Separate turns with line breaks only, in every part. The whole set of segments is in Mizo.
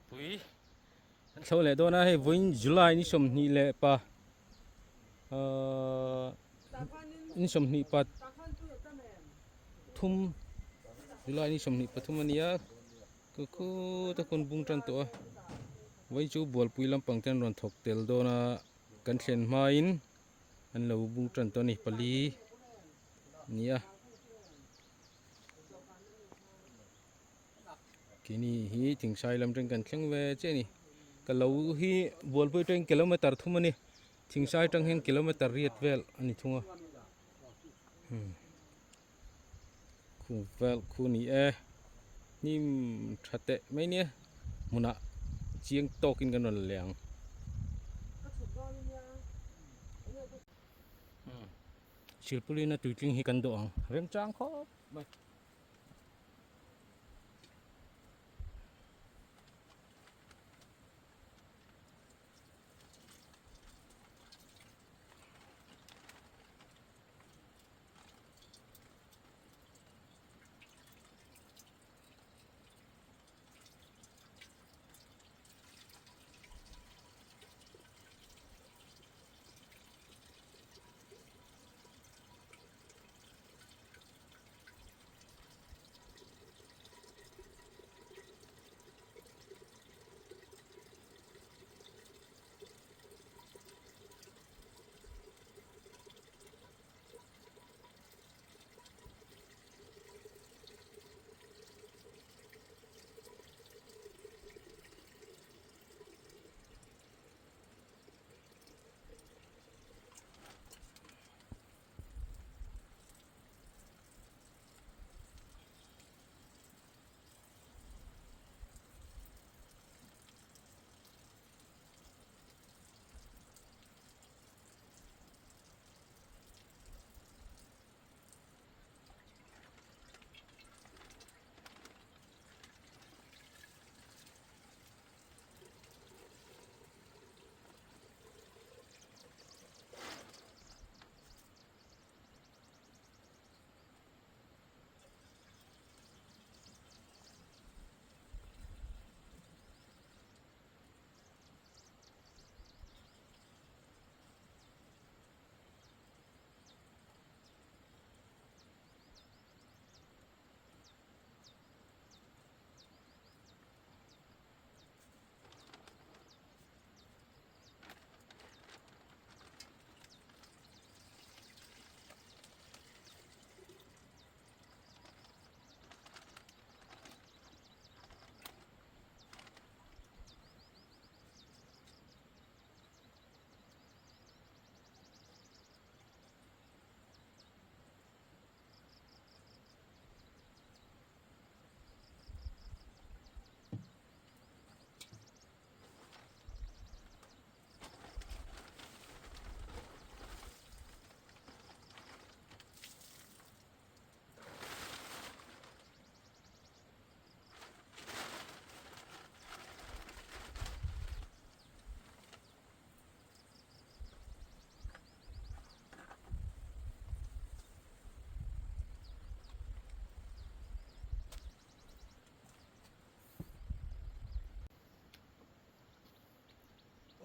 Buhpui an thlo leh dawn a hei vawiin July ni sawmhnih leh pa ahh ni sawmhnih pa thum July ni sawmhnih pathum a nia ku khut a hun bung tan tawh a vawiin chu bualpui lampang te an rawn thawk tel dawn a kan thlen hmain an lo bung tan tawh a ni pali a ni a. Keini hi Thingsai lam atangin kan thleng ve chiah a ni ka lo hi Bualpui atangin kilometer thum a ni Thingsai atang hian kilometer riat vel a ni thung a hmm khu vel khu ni e hnim tha teh mai nia hmunah chiang tawkin kan rawn leh ang. Silpulina tuitling hi kan duh ang remchang khawp mai.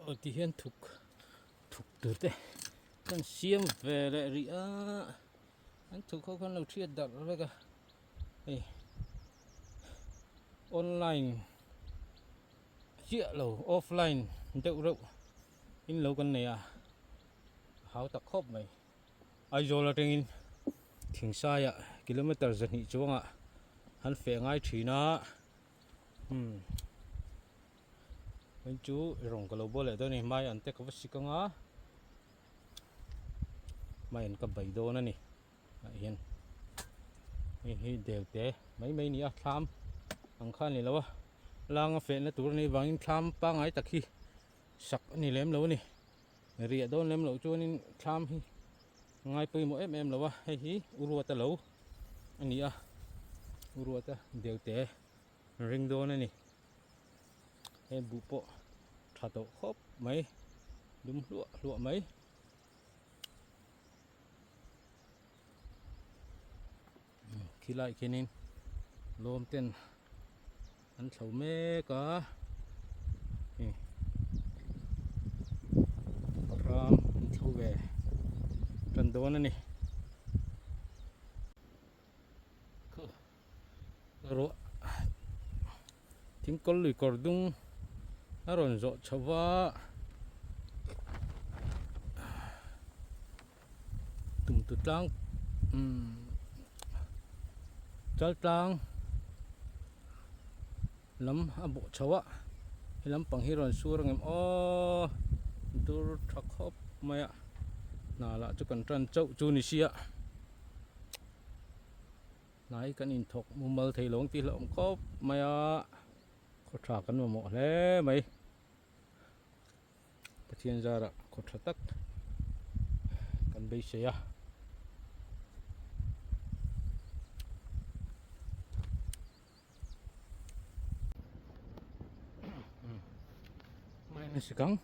Aw ti hian thuk thuk tur te kan siam ve leh rih a an thuk ho khan lo thiat darh vek a hei online chiah lo offline deuh reuh in lo kan nei a hau tak khawp mai Aizawl atangin Thingsaiah kilometer zahnih chuangah an feh ngai thin a umm hei chu rawng ka lo bawl leh dawn a ni mai an te ka va sik anga mai an ka bai dawn a ni ah hian hei hi del te mai mai a ni a thlam ang kha a ni lo a langa fehna tur a nih vangin thlam pangngai tak hi sak a ni lem lo a ni. Riah dawn lem loh chuanin thlam hi ngai pawimawh em em lo a, hei hi Uruata lo a ni a, Uruata deute ring dawn a ni. He buh pawh tha tawh khawp mai, dum hluah hluah mai. Khilai khianin lawm ten an thlo mek a. Thlam an thlo ve tan dawn a ni. Ruah thingkawl lui kawr dung a rawn zawh chho va tumtu tlang umm chal tlang lam a bawh chho a he lampang hi rawn sur ang em aw dur tha khawp mai a hna lah chu kan tan chauh chu ni sia hnai kan inthawk mumal thei lo ang tih hlauhawm khawp mai a khaw tha kan mamawh hle mai Pathian zarah khaw tha tak kan beisei a. Mai sikang.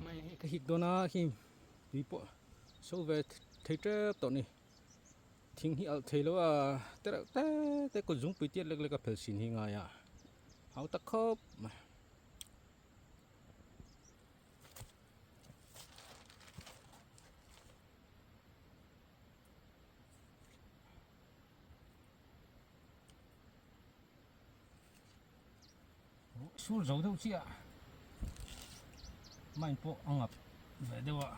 Mai ka hik dawn a khi tui pawh so ve thei tep tawh a ni thing hi alh thei lo a te reuh te te kut zungpui tiat lek lek a phel sin hi ngai a hau tak khawp mai. Sur zo deuh chiah mine pawh a ngap ve deuh a.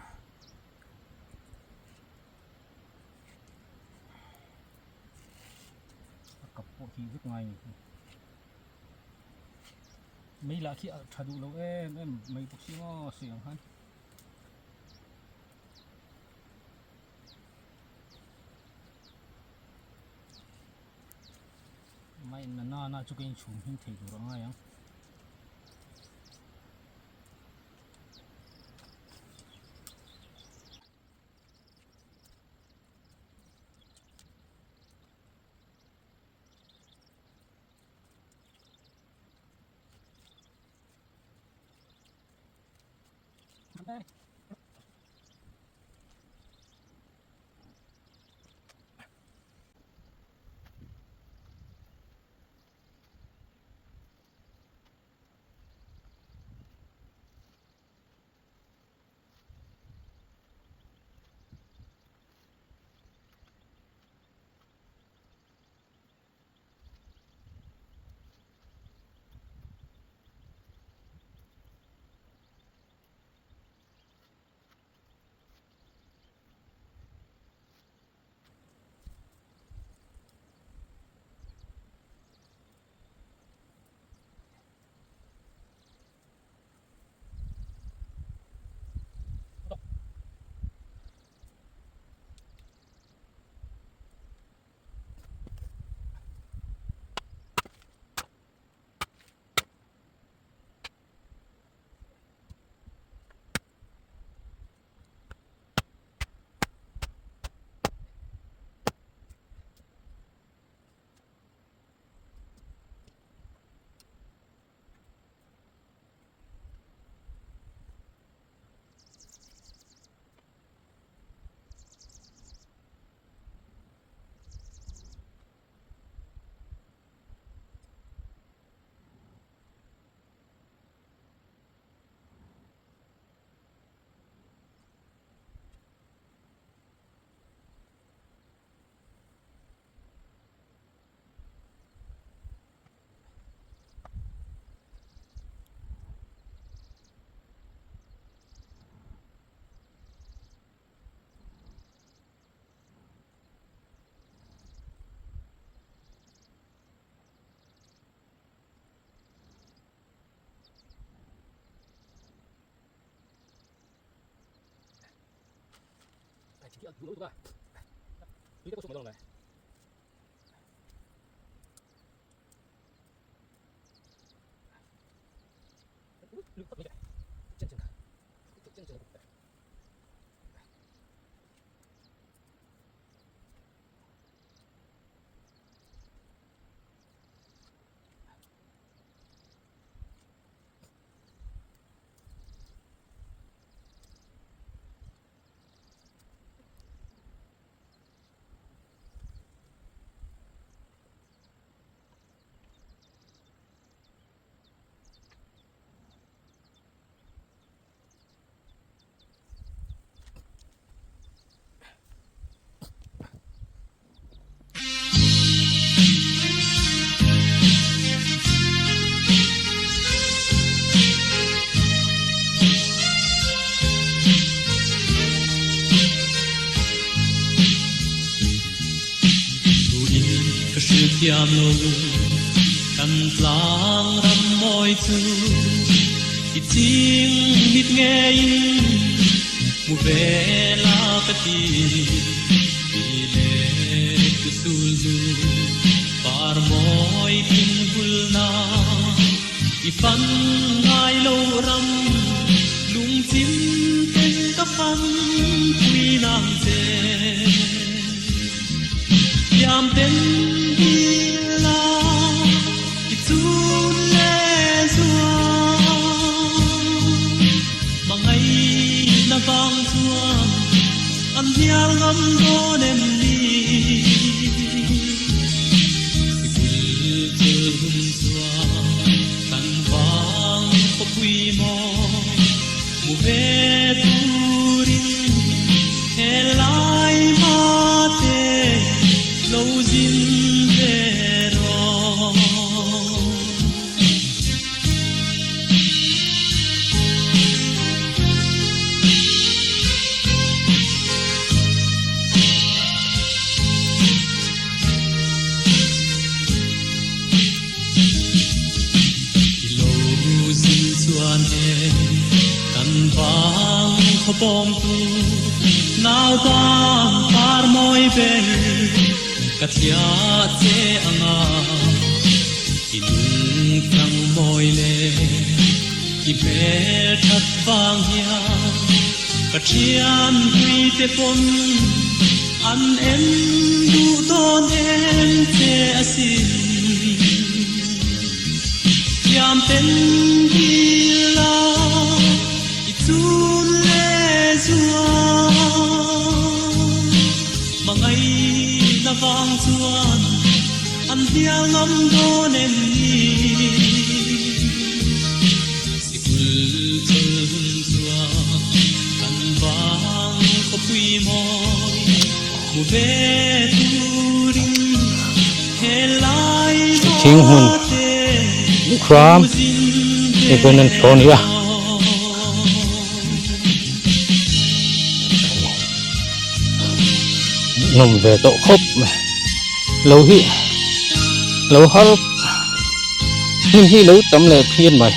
A kap pawh hi vek ngai ni. Mei lah khi a tha duh lo em em mai bawk si maw sawi ang khan. Mai na na na chu ka inchhum him thei tur a ngai ang.
Ka hrilh thiam lo kan tlang ram mawi chu i ching mit ngeiin hmu ve la ka ti ti le ku sul zu par mawi thin hul na i fan ngai lo ram lungchim ten ka fan pui nang che. Thiam ten dil a i chun le zuam Hmangaihna vang chuan an hnial ngam dawn em ni? Sikul chul hun chuan kan vang khawpui maw Hmu ve turin helai mate lo zin ve rawh. I lo zin chuan e kan vang khawpawmtu naupang par mawi ber ka thliah che anga i nungchang mawi le i hmel that vang hian ka thian pui te pawn an en duh dawn em che asin. Thiam ten dil a i chun le zuam Hmangaihna vang chuan an hnial ngam dawn em ni? Sikul chawlh hun chuan kan vang khawpui mawi hmu ve turin helai
Thing hmun khram hei pawhin an thlawn hi a. Nawm ve tawh khawp mai lo hi lo har hnim hi lo tam leh phian mai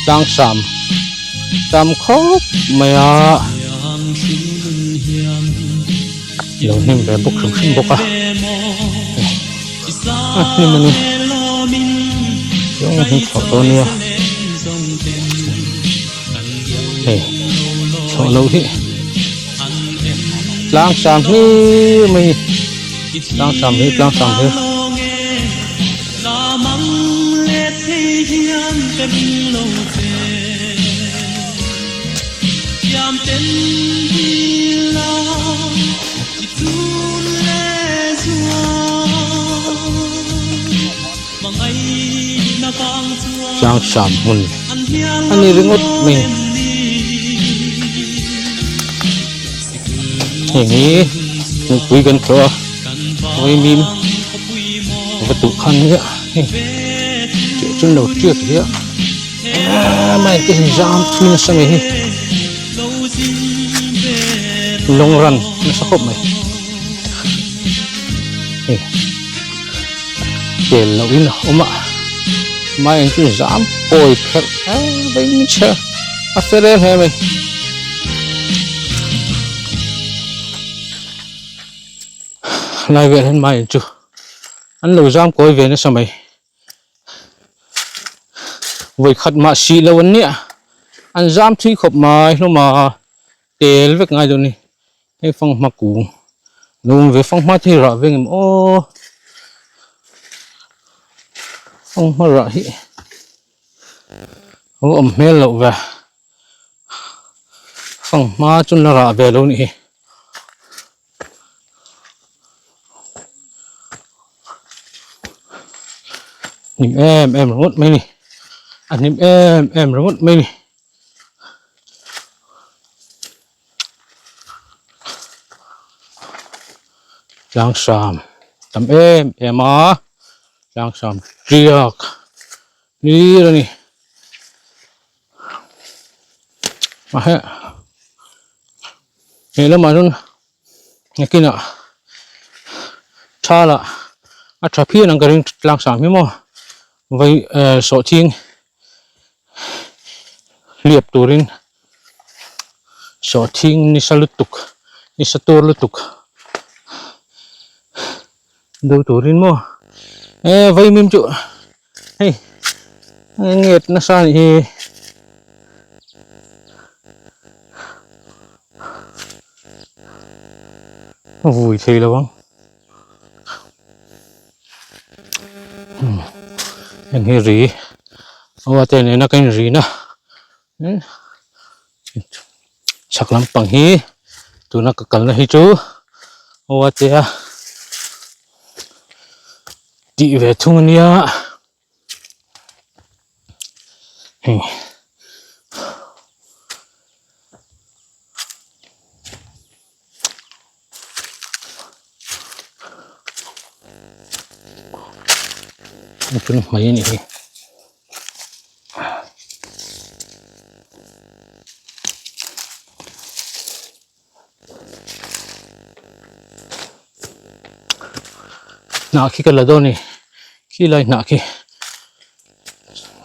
tlang sam tam khawp mai a lo hnim ve bawk hrim hrim bawk a a hnim a ni chuan hnim thlawh dawn nia hei thlawh loh hi tlang sam hlir mai tlang sam hi tlang sam hi. Tlang sam hmun a ni ringawt mai. Heng hi nupui kan tlawh a vaimim va duh khan hi hei tih chuan lo tiat hi a mai te hi zam thui nasa mai hi long run nasa khawp mai hei. Tel loh in a awm a mai ang chu zam kawi pherh vei chhe a fel em em mai. Lai vel hian maian chu an lo zam kawi ve nasa mai. Vawi khat mah sih lo an nia an zam thui khawp mai hlawm a tel vek ngai dawn a ni hei fanghma kung lo awm ve fanghma te hi rah veng em aw fanghma rah hi a awm hmel loh ve fanghma chu la rah ve lo nih hi. Hnim em em ringawt mai a ni a hnim em em ringawt mai a ni. Tlang hram tam em em a tlang hram tiak hlir a ni. He lamah chuan nakinah thala a tha phian ang ka ring tlang sang hi maw vai eh sawhching hliap turin sawhching nisa lutuk nisa tur lutuk do turin maw eh vaimim chu hei nget nasa anih hi. A vui thei lo ang heng hi ri aw te nena ka in ri na chhak lampang hi tuna ka kalna hi chu aw te a tih ve thung ania. Hei hmai a nih hi. Hnah khi ka la dawn a ni khi lai hnah khi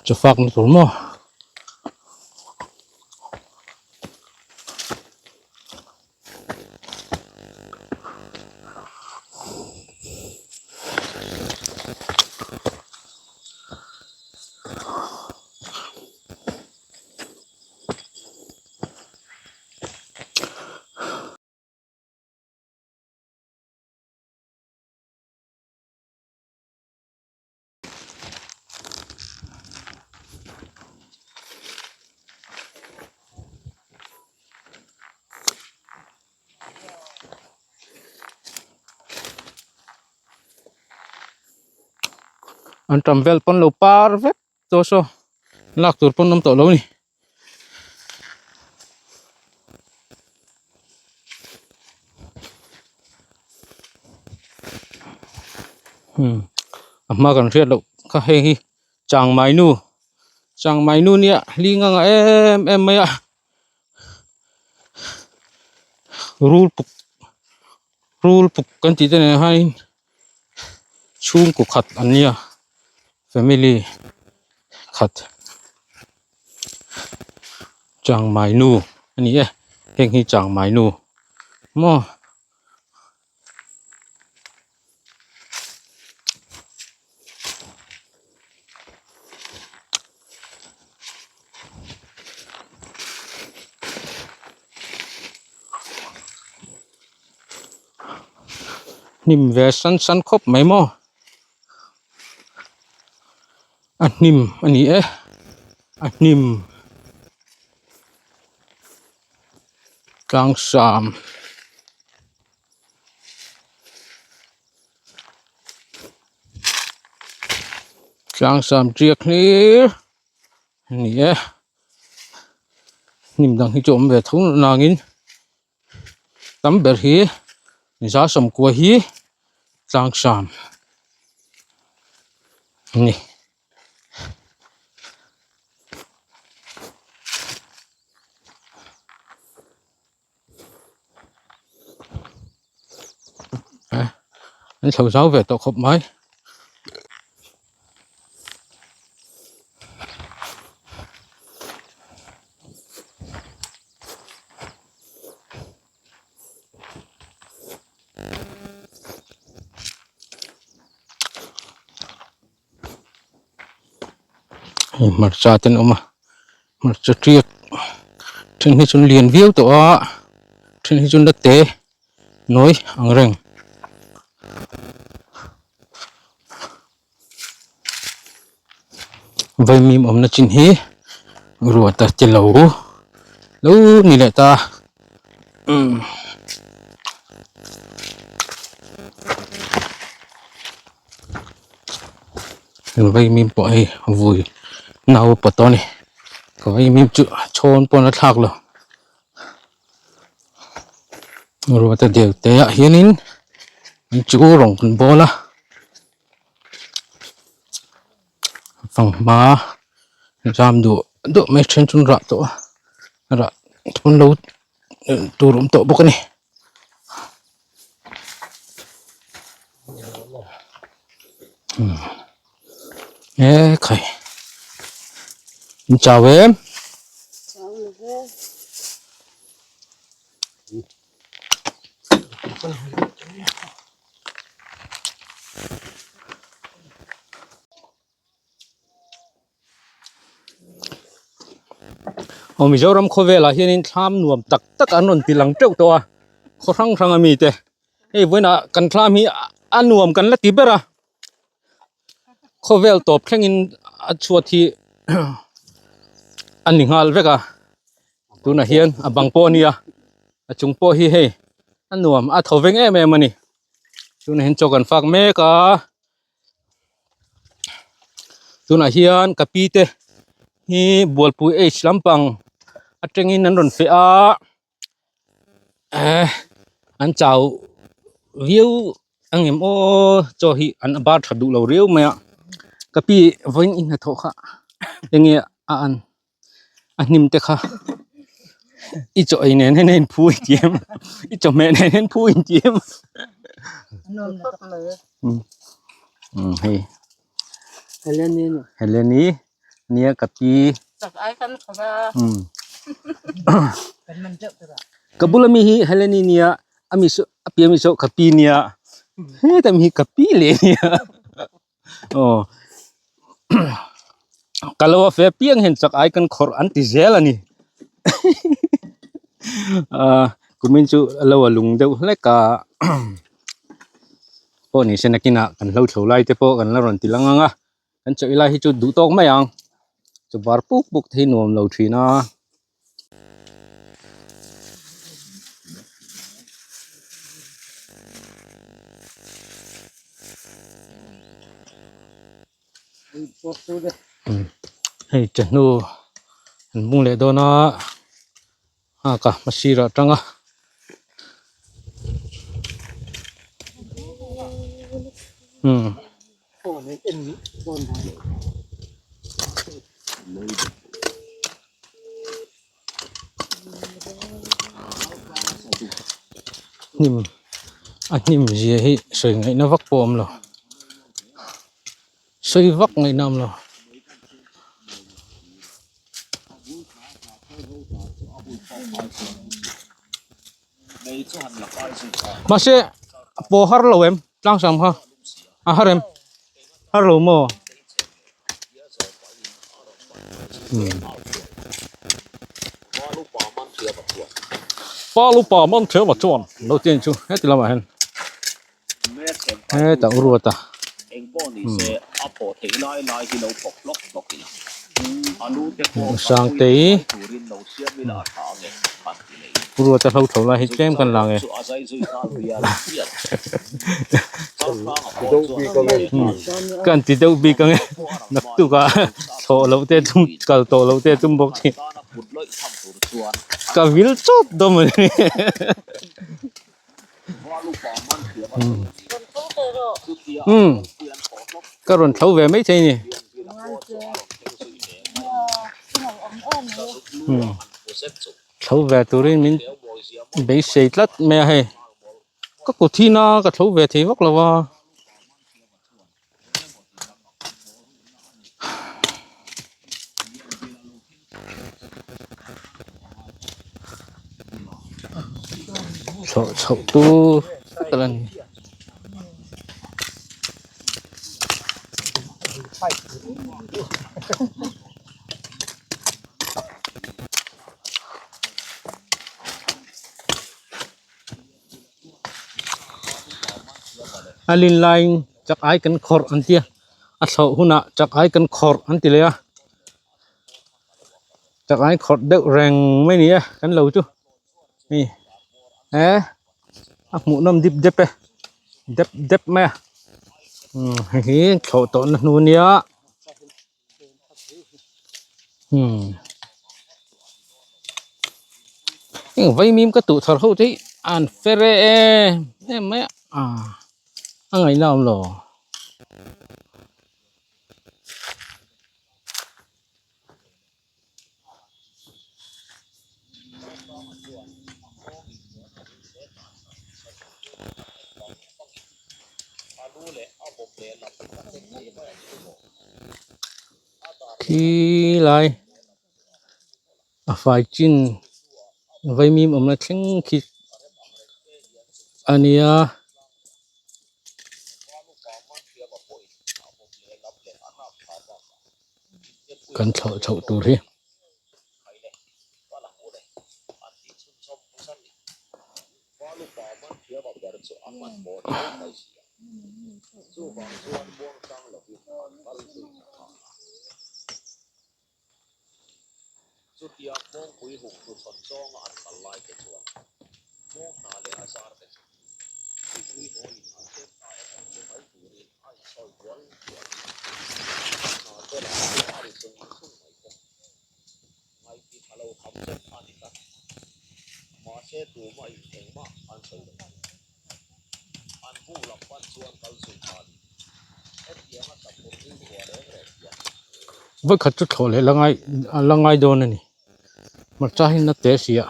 chawfak na tur maw. An tam vel pawn lo par vek tawh saw lak tur pawn awm tawh lo a ni. A hma kan hriat loh kha hei hi changmai nu changmai nu nia hling anga em em mai a rul puk rul puk kan tih te nen hian chhungkaw khat an nia family khat changmai nu a ni e heng hi changmai nu maw. Hnim ve san san khawp mai maw a hnim a ni e a hnim tlang sam. Tlang sam tiak hlir a ni e hnim dang hi chu awm ve tho nangin tam ber hi za sawmkua hi tlang sam a ni. An chho zau ve tawh khawp mai. Hei hmarcha te an awm a hmarcha tiak then hi chu an lian viau tawh a then hi chu an la te nawi ang reng. Vaimim awmna chin hi ruata te lo lo ni leh ta umm. Vaimim pawh hei vui nau a pawt tawh a ni ka vaimim chu chhawn pawn a thlak lo ruata deu te ah hianin an chu rawng kan bawl a. Fanghma zam duh duh mai then chu an rah tawh a rah pawn lo tur awm tawh bawk a ni. Ekhai in chau em? Aw Mizoram khawvelah hianin thlam nuam tak tak an rawn ti lang teuh tawh a khaw hrang hrang ami te hei vawiinah kan thlam hi a nuam kan la ti ber a khawvel tawp thlengin a chhuat hi a ni nghal vek a. Tunah hian a bang pawh a nia a chung pawh hi hei a nuam a tho veng em em a ni tunah hian chaw kan fak mek a tunah hian ka pi te hi bualpui h lampang atangin an rawn feh a eh an chau viau ang em aw chaw hi an bar tha duh lo riau mai a ka pi vawiin i hnathawh kha enge a an. A hnim te kha i chaw ei nen hian a in phu in ti em i chawhmeh nen hian phu in ti em umm hei Heleni nia ka pi umm ka bula mi hi Heleni nia a mi saw a pian mi saw ka pi nia heta mi hi ka pi leh nia. Aw ka lo a fe piang hian chak ai kan khawrh an ti zel a ni ah kumin chu a lo a lung deuh hlek a pawh ni se nakinah kan hlo thlo lai te pawh kan la rawn ti lang ang a kan chawih lai hi chu duh tawk mai ang chu var puk puk te hi nuam lo thin a. Hei chawhnu an bung leh dawn a nghak a hmasir ah tang a. Hnim a hnim zia hi sawi ngaihna vak pawh a awm lo sawi vak ngaihna a awm lo. Mahse pawh har lo em tlang sam kha a har em har lo maw Palu pa man thiam a chuan lo ti ang chu heti lamah hian hetah u ruat a. Sangtei u ruat a hlo thlo lai hi tlem kan lang e. Kan ti deuh bik ang e naktuk ah thlawh loh te tum kal tawh loh te tum bawk thin ka vil chawt dawn a ni. Umm ka rawn thlo ve maithei a ni umm thlo ve turin min beisei tlat mai a hei ka kut hi na ka thlo ve thei vak lo a. Chhoh chhoh tur vek a ni. A lin laiin chak ai kan khawrh an tia a thlawh hunah chak ai kan khawrh an ti leh a chak ai khawrh deuh reng mai ni e kan lo chu hei he a hmuh nawm dip dep e dep dep mai a umm hei hi thlawh tawh na hnu ania umm heng vaimim ka tuh thar ho te hi an fer e em mai a ah a ngaihna a awm lo. Khi lai a fai chin vaimim awmna thleng khi a nia. Kan thlawh chhoh tur hi. Vawikhat chu thlawh leh la ngai la ngai dawn a ni hmarcha hi na te si a.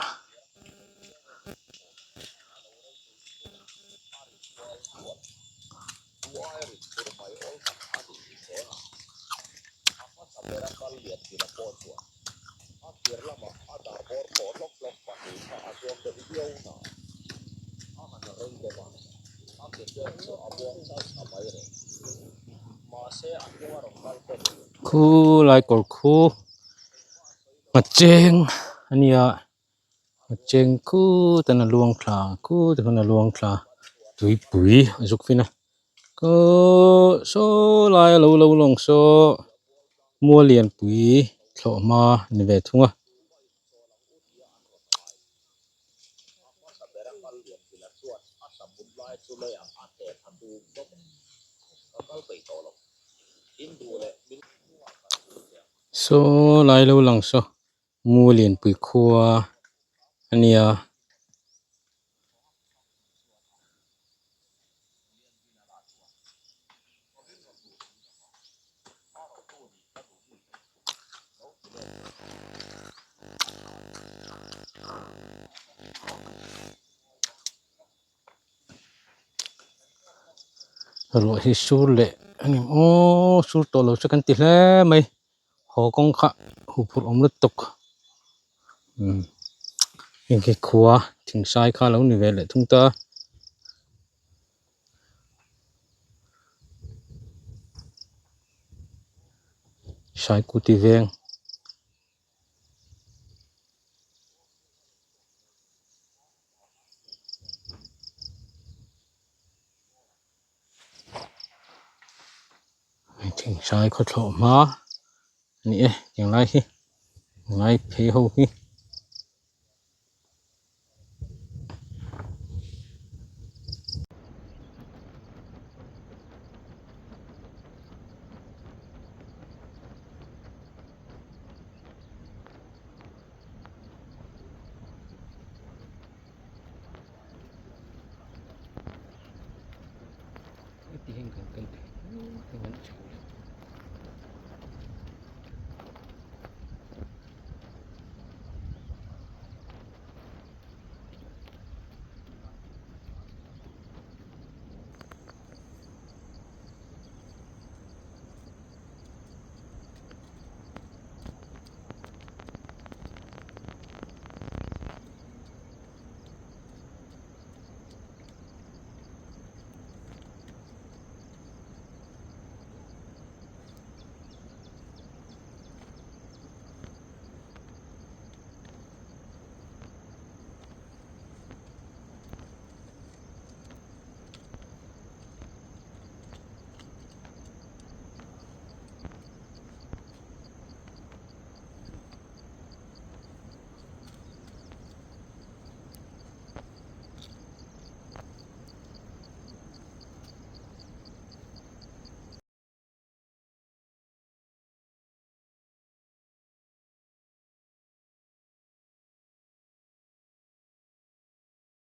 Khu lai kawr khu ngacheng a nia ngacheng khut an a luang thla khut an a luang thla tuipui a zuk fin a khaw saw lai a lo lo lawng saw mual lianpui thlawh hma ni ve thung a. Saw lai lo lang saw mu lianpui khua a nia. Ruah hi sur leh a ni maw sur tawh lo chu kan ti hle mai haw kawng kha huphurh awm lutuk umm heng khi khua thingsai kha a lo ni ve leh thung ta. Saikuti veng. Thingsai khaw thlawh hma a ni e tiang lai hi ngai phei ho hi.